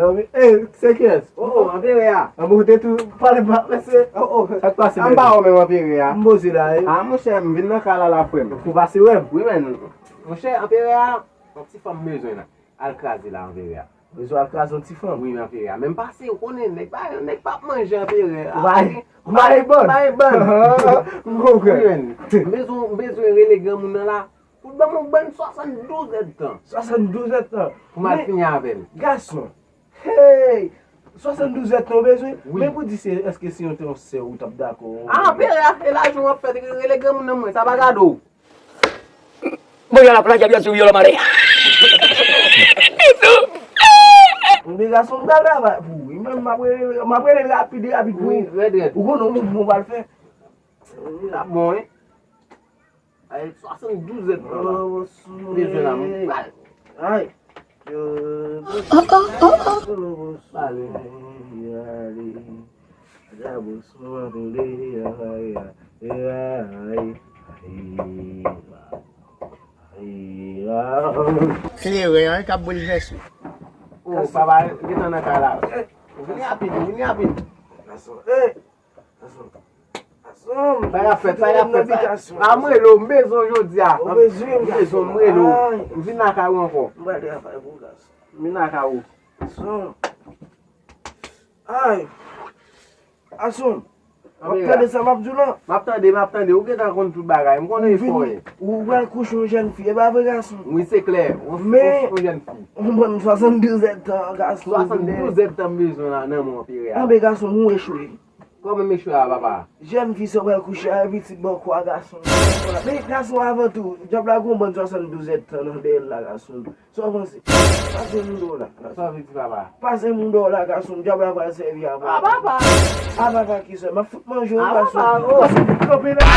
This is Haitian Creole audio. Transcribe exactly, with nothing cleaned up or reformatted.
Zanmi, e, se kiyès? O, o, anperè a. Anperè, ou te tou pale pa mesye. O, o. Sa k pase, anba ou menm, anperè a? M poze la, e. A, monchè, m vin nan kay la, la, frè m. Ou pase wè m? Wi, men. Monchè, anperè a, yon ti fanm m bezwen la. Al kraze la, anperè a. Bezwen al kraze yon ti fanm? Wi, men anperè a. Men m pase, ou konnen, nèg pa, nèg pa ap manje anperè a. Ou pa, ou pa e bann? Pa e bann. M konprann. Wi, men. M bezwen, m bezwen rele granmoun nan la. Pou l ban m yon bann swasanndouz èdtan. Swasanndouz èdtan. Pou m al fini avè l. Gason. Hey! Swasanndouz èdtan ou bezwen? Wi. Men pou di se, èske si yon te yon sè ou t ap dakò? A, anperè a, e lajan w ap fè, rele granmoun nan mwen, sa pa gade w. Voyons la playa, bien sûr, yo la mare. Monchè gason, m pral travay pou ou. Wi, men m ap rele, m ap rele rapid, rapid pou ou. Wi, rèd, rèd. Ou konnen yon mouvman w pral fè. Sa bon, wi. Ay, swasanndouz èdtan la. Bezwen la, mwen pral. Ay. Pale. Kleren an k ap boulvèse. O, papa, gentan nan kay la. Vini rapid, vini rapid. Gason, e, gason, gason. Sa y ap fèt, sa y ap fèt, sa. A, m rele w, m bezwen w jodi a. Ou bezwen m, gason. M bezwen w, m rele w. Ay. M vin lakay ou ankò. M pral travay pou w, gason. M vin lakay ou. Gason. Ay. Gason. W ap tande sa m ap di w lan? M ap tande, m ap tande. Ou gentan konn tout bagay. M konnen e fò ye. Ou pral kouche yon jèn fi, e pa vre, gason? Wi, se klè. Yon, yon jèn fi. Men, yon bann swasanndouz èdtan, gason. Swasanndouz èdtan m bezwen la nan men w, anperè a. Anben, gason, ou echwe. Kòman m echwe a, papa? Jèn fi sa w pral kouche a, e pitit bòkò a, gason. Men, gason, avan tou, djab la gon bann swasanndouz èdtan nan dèyè l la, gason. Sa w panse? Pase m do la. Sa w vle di, papa? Pase m do la, gason. Djab la pral sèvi avè w. A, papa! A, papa, ki sa? M ap fout manje w, gason. A, papa, o. Pase m kanpe la.